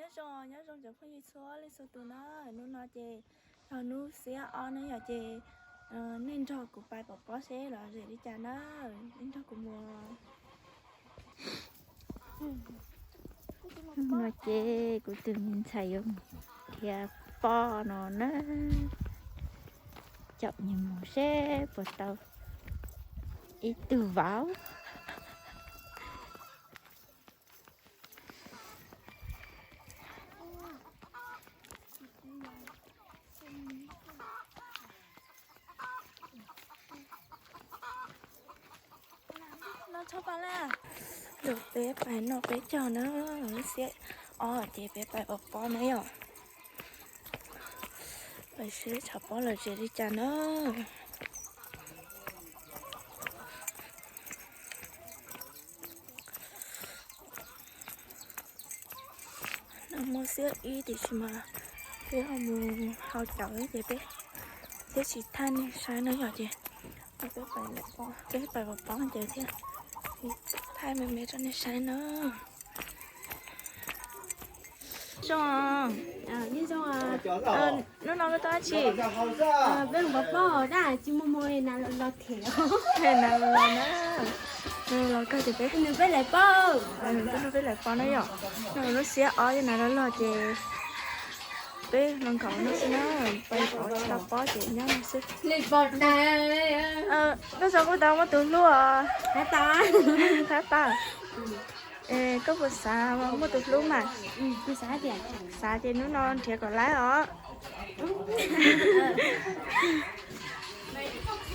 Nyob zoo, nyob zoo cov phooj ywg txhua leej txhua tus na, hnub no ces yog hnub xiab ob na yom, ces nej nrog kuv pais pov pob seb los zem li cas na, nej nrog kuv mus. Hnub no ces kuv tus me ntxhais yuav mus nrhiav pob no na, caum nws mus seb puas tau ib tug vauv. Noj tshaj pa la. Ntawm peb pais noj peb caug na, lub xiab ob ces peb pais pov pob na yom. Pais seb tshav pob lawm zem li cas na. Nag hmo xiab ib tiam sis mas peb ho mus haus cawv ces peb thiaj tsis thaij nej saib na yom, ces peb pais pov pob ces thiaj thaij me me rau nej saib na. Zoo, hnub no koj tuaj dab tsi? Peb mus pov pob na, tsis muaj hmoo na los them. Na los na, los kawg ces peb, peb nrog peb lawv pov na yom. Lub xiab ob yog na los log ces peb los nkaum no xwb na, pais pov tsis tau pob ces nyob no xwb. Koj zoo kuj tau muaj tus hlub os. Tab tas. Koj puas xav muaj tus hlub mas? Xav ces hnub no nrhiav kom laib os.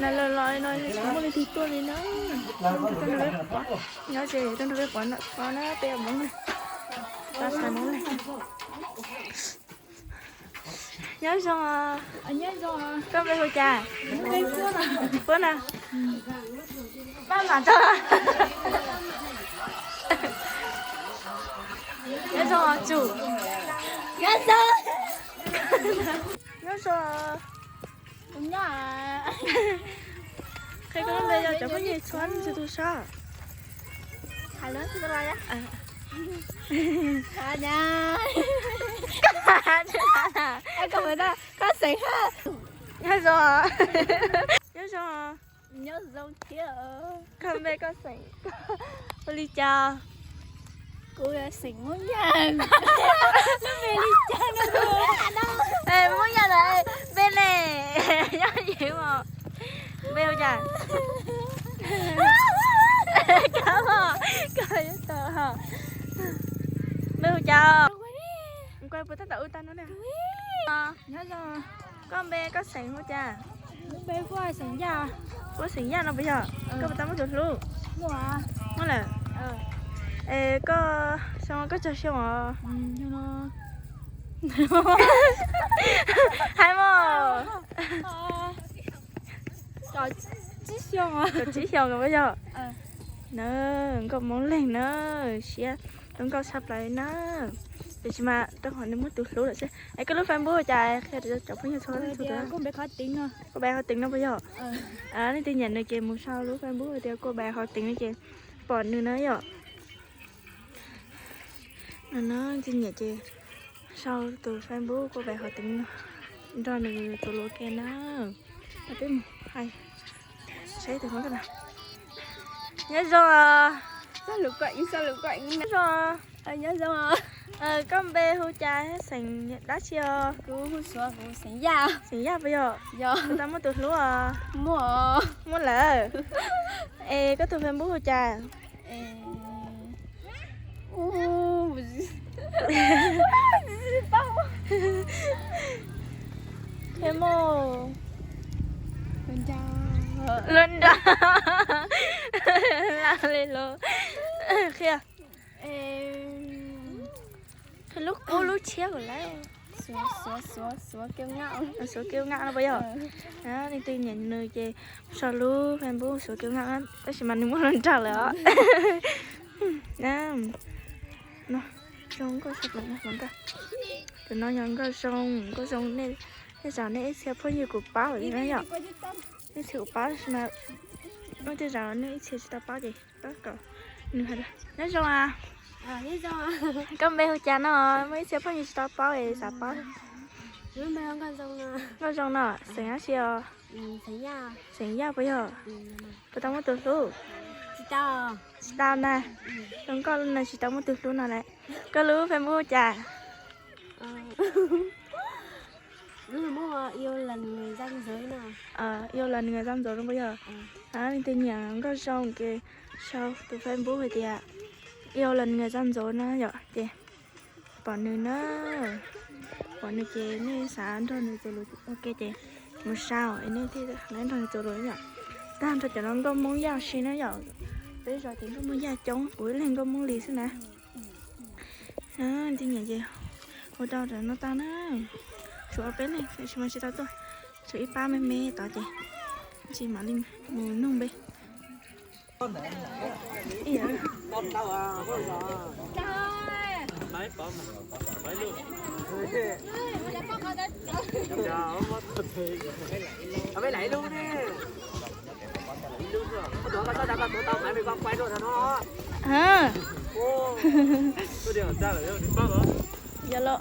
Na los los no tsis muaj leej twg tuaj li na. Nyob ces tuaj nrog peb pov na, peb ua Hmoob na. Pab xav Hmoob na. Nyob zoo os. Koj npe hu cas? Puab na. Pab mam tso. Nyob zoo os tsum. Nyob zoo. Nyob zoo. Qhia koj lub npe rau cov phooj ywg txhua leej txhua tus saib. Koj xeem, nyob zoo. Nyob zoo. Nyob zoo thiab. Koj npe koj xeem hu li cas? Kuv xeem Hmoob Yaj. Lub npe li cas no? Hmoob Yaj ntawd npe ne? Nyob yeej os. Npe hu cas? Koj, koj, npe hu cas? Nkuaj puas tab tom u tag no na? Nyob zoo. Koj npe koj xeem hu cas? Npe Huab, xeem Yaj. Huab xeem Yaj no puas yog? Koj puas tau muaj tus hlub? Muaj lawm. Es koj xyoo koj tsawg xyoo os? Hais mog. Kaum tsib xyoo puas yog? Na, nkauj Hmoob Leeg na, siab zoo nkauj tshaj plaws na. Tiam sis mas rau qhov nws muaj tus hlub lawm xwb. Es koj lub Facebook cas qhia rau cov phooj ywg txhua leej txhua tus. Kuj Npes Qhov Teev no puas yog? Nej twg nyiam nws ces mus sau lub Facebook tias Kuj Npes Qhov Teev no ces pom nws na yom. No na, twg nyiam ces sau tus Facebook Kuj Npes Qhov Teev no nrog nws tus lus ke na. Peb mus hais saib tus Hmoob na. Nyob zoo os. Nyob zoo. Koj npe hu cas, xeem dab tsi os? Xeem Yaj puas yog? Puas tau muaj tus hlub os? Muaj lawm. Es koj tus Facebook hu cas? Qhia mog. Lub nra. Qhia. Qhia lub kub lub tshiab kom lawm. Suav Kiu Ngaj no puas yog? Leej twg nyiam nws ces sau lub Facebook Suav Kiu Ngaj, tab sis mas nws muaj lub nra lawm os. Zoo nkauj tshaj plaws hluas nkauj. Tus no yog nkauj zoo, nkauj zoo. Nej zam nej ib txhia phooj ywg kuv paub lawm na yom. Nej txhia kuv paub tab sis mas nej tej zam nej ib txhia tsis tau paub ces kom nws hais. Nyob zoo a. Koj npe hu cas no? Muaj ib txhia phooj ywg tsis tau paub es xav paub. Nkauj Zoo no, xeem dab tsi os? Xeem Yaj puas yog? Puas tau muaj tus hlub? Tsis tau na. Zoo nkauj no tsis tau muaj tus hlub no lawm. Koj lub Facebook hu cas? Yêu là người ranh giới no puas yog? Leej twg nyiam Nkauj Zoo ces sau tus Facebook hais tias Yêu là người ranh giới no yom, ces pom nws na, pom nws ces nej xav nrog nws txuas lus ua ke ces mus sau es nej thiaj li nrog nws txuas lus yom. Tag nrho cov no nkauj Hmoob Yaj si na yom. Peb zos ces nkauj Hmoob Yaj coob, kuv ib leeg nkauj Hmoob Lis xwb na. Leej twg nyiam ces hu rau no tau na. Tshuav peb leeg tab sis mas tsis tau tuaj, tshuav ib pab me me tod ces tsis mam li mus nug npe. Yog los.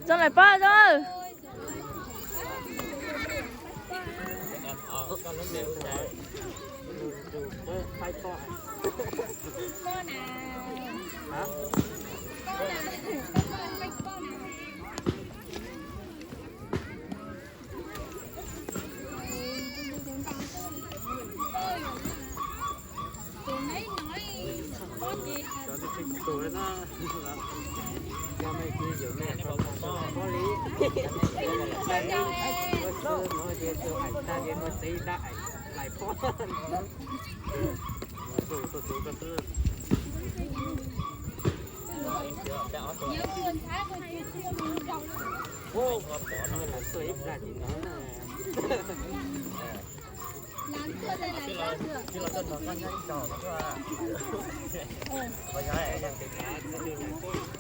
Zoo lawm pab Zoo.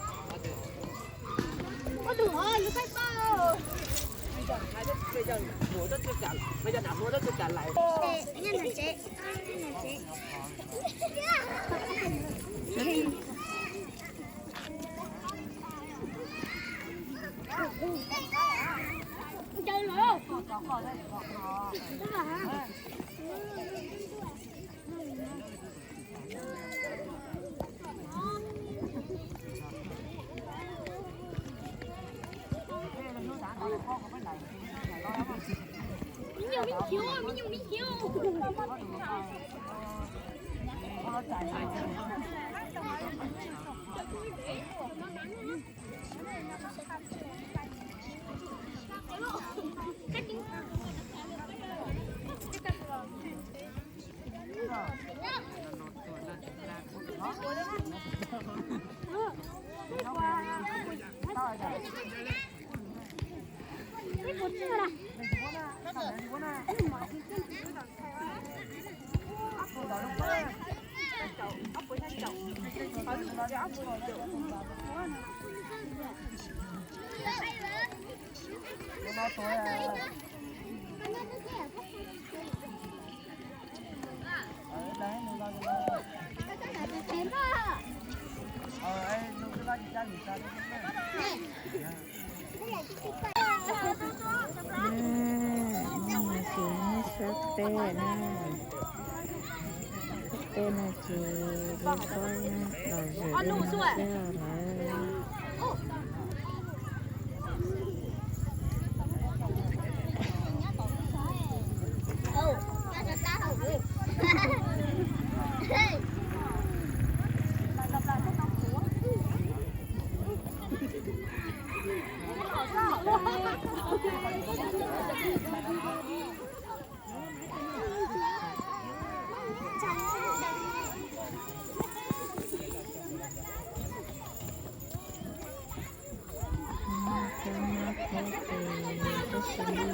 Tej no ces lub pob los zem li no xwb lawm.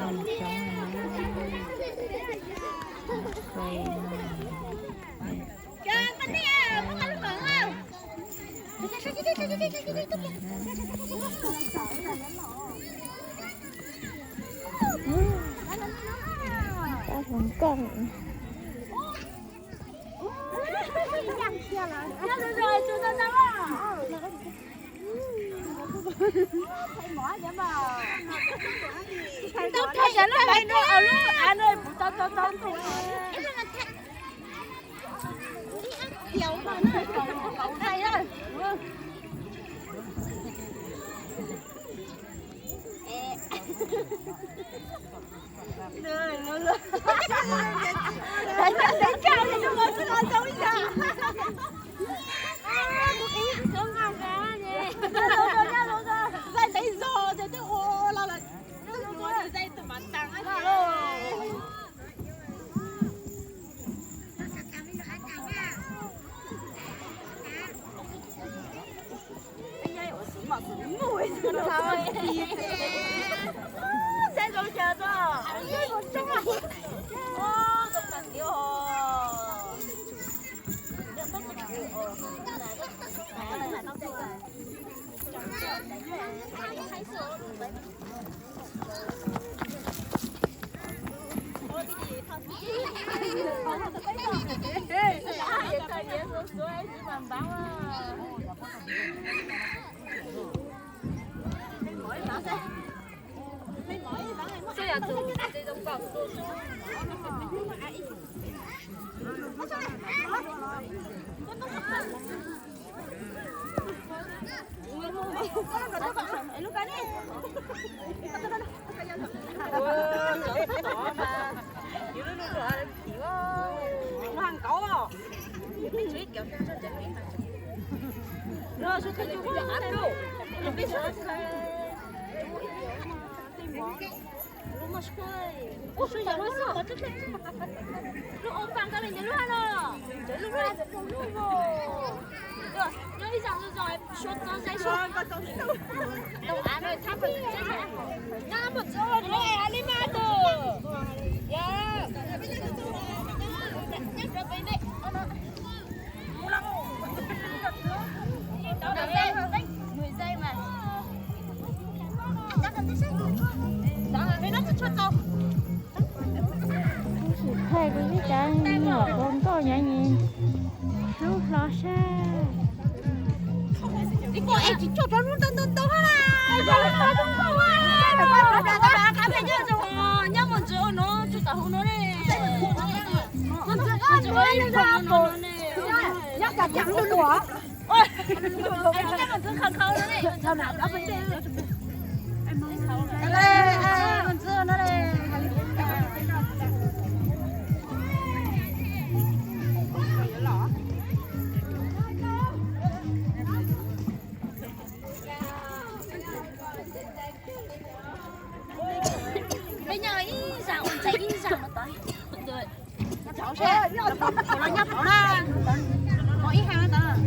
Kuv sim thaij kuv ib cov nyuam hluas nkauj nyob ntawd, hlub hlo sab. Peb nyob ib zaug ua ntxhais ib zaug no tod. Nyob pauv na, pauv ib hang no tod.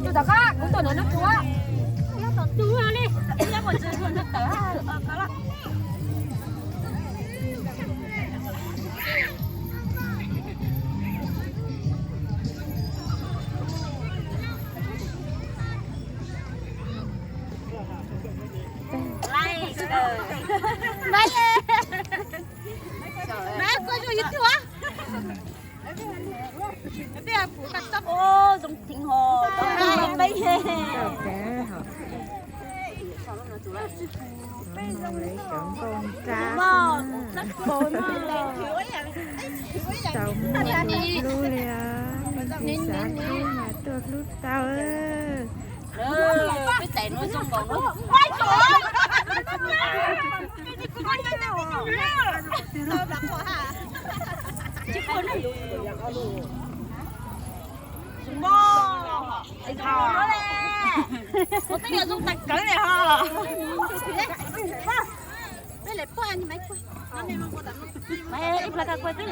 Tus tom qab kuv tuaj ntawm no tus. Nyob tom tus li, nyob mus txog tus no tawm. Zoo thim ho, cov nkauj nrab, tau muaj hlub li os, leej twg xav hlub mas tuaj hlub tau. Ib plaub kab kuaj twb